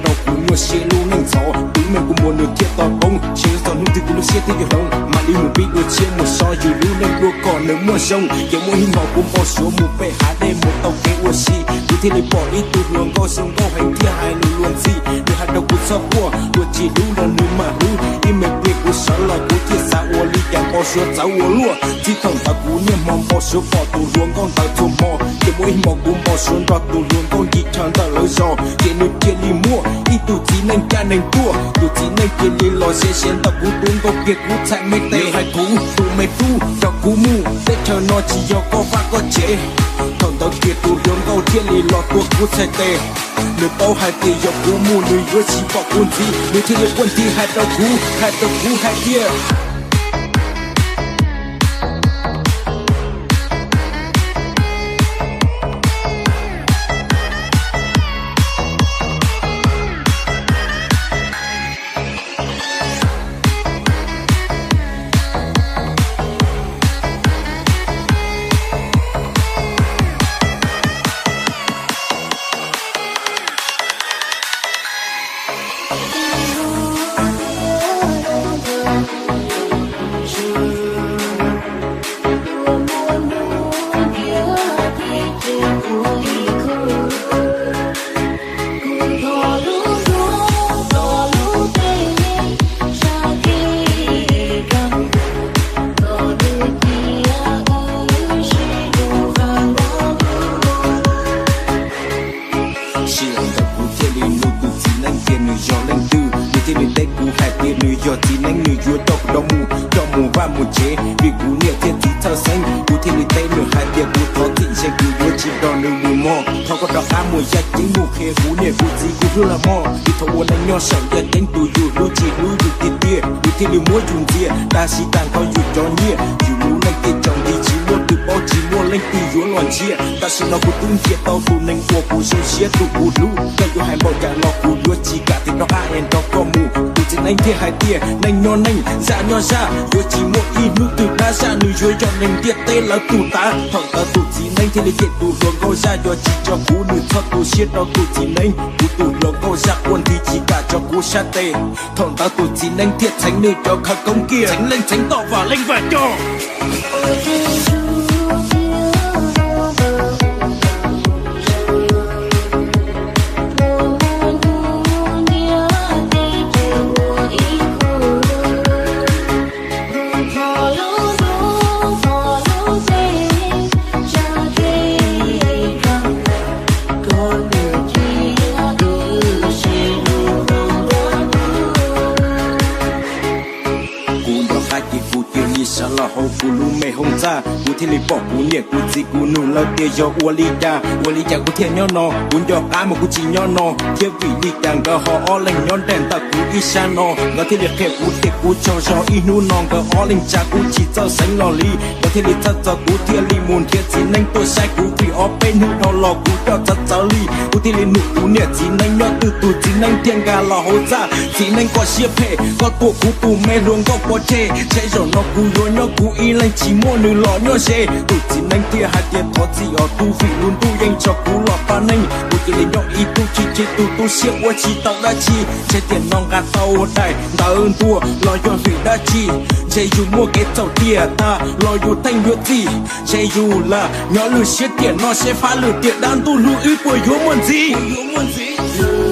Rau kuv nyuaj siab lub neej ntxhov, tus me kuv muag nws thiaj tau poob. Ntshe yuav txog hnub twg kuv lub siab thiaj yuav hloov, mam li mus pib dua tshiab mus so yus lub neej dua kom nws muaj zoo. Ces muaj ib hmos kuv npau suav mus pem hav dej mus tau kev ua si, kuv thiaj li pom ib tug hluas nkauj zoo nkauj heev thiab hais lus luag ntxhi. Nws hais rau kuv txhob quaj, luag tsis hlub los nws mam hlub. Ib me pliag kuv sawv los kuv thiaj xav ua li cas npau suav txawv ua luaj. Txij thaum ntawd kuv niaj hmo npau suav pom tus hluas nkauj ntawd txhua hmo. Ces muaj ib hmos kuv npau suav nrog tus hluas nkauj nkim chaw ntawm lawv zos, ces nws cia li muaj ib tug txiv neej caj neeg tuaj. Tus txiv neej cia li los ze ze ntawm kuv tus nkauj kiag kuv txhais me tes, nws hais kuv tus me tub, rau kuv mus, teb chaws no tsis yog koj vaj koj tsev. Thaum ntawd kiag tus hluas nkauj thiaj li los tua kuv txhais tes. Nws paub hais tias yog kuv mus nws yuav tsis pom kuv ntxiv, nws thiaj li quaj nthi hais rau kuv, hais rau kuv hais tias Sij hawm ntawd kuv thiaj li nug tus txiv neeb tias nws yog leej twg, nws thiaj li teb kuv hais tias nws yog txiv neeb, nws yuav coj kuv rov mus, coj mus vaj mus tsev, vim kuv niam thiab txiv txhawj xeeb. Kuv thiaj li teb nws hais tias kuv thov txim, ntshe kuv yuav tsis nrog nws mus mog, thov koj rov qab mus yaj ceeb mus qhia kuv niam kuv txiv kuv hlub lawm mog. Vim thaum ua neej nyob saum yaj ceeb tus yus hlub tsis hlub yus tiag tiag, yus thiaj li muab yus ntxias, tab sis tag nrho yus cov nyiaj, yus lub neej thiaj tsaus nti, tsis muaj twg paub, tsis muaj leej twg yuav los ntsia. Tam sim no kuv twb ntsia tau tus neeg uas kuv zoo siab, tus kuv hlub, koj yuav hais npaum cas los kuv yuav tsis kam tig rov qab es nrog koj mus. Tus txiv neeb thiaj hais tias neej nyob neej, zaj nyob zaj, yuav tsis muaj ib hnub twg dab zaj, nws yuav yog neeg ntiaj teb lawv tus tav. Thaum ntawd tus txiv neeb thiaj li cem tus hluas nkauj zaj, yog tsis tso kuv nws txhob tu siab rau tus txiv neeb, kuv tus hluas nkauj zaj quaj nthi tsis kam tso kuv sab tes. Thaum ntawd tus txiv neeb thiaj txheev nws cov khawv koob kiag, txheev leej txheev toj, vam leej vam coj. Kuv nrog qab ces kuv cia li sawv los hauv kuv lub me hoob txaj, kuv thiaj li pom kuv niam kuv txiv, kuv nug lawv tias yog ua li cas, ua li cas kuv thiaj nyob no, kuv nco qab mas kuv tsis nyob no thiab. Vim li cas nkawd ho ob leeg nyob nraim ntawm kuv ib sab no, nkawd thiaj li qhia kuv tias kuv tsaug zog, ib hnub no nkawd ob leeg tsa kuv tsis txawj xeev los li. Nkawd thiaj li txhawj txog kuv thiaj li mus nrhiav txiv neeb tuaj saib kuv, vim ob peb hnub dhau los kuv coj txawv txawv li. Kuv thiaj li nug kuv niam txiv neeb nyob twg, tus txiv neeb thiaj nkag los hauv txaj. Txiv neeb koj siab phem, koj tua kuv tus me hluas nkauj pov tseg, ntshe zaum no kuv yuav nyob kuv ib leeg tsis muaj nws los nyob ze. Tus txiv neeb thiaj hais tias thov txim os tub, vim lub ntuj yeej tso kuv los pab neej, kuv cia li nyob ib tug chim chim, tus tu siab ua tsis tau dab tsi. Ntshe tiam no nqa tau daim ntawv ntua los yog vim dab tsi, ntshe yus muaj kev txhaum tiam tag los yus theej yuav txim. Ntshe yus lam nyob lwm siab tiam no, seb fab lwm tiam dab ntuj hlub wb puas yuav muaj ntxiv.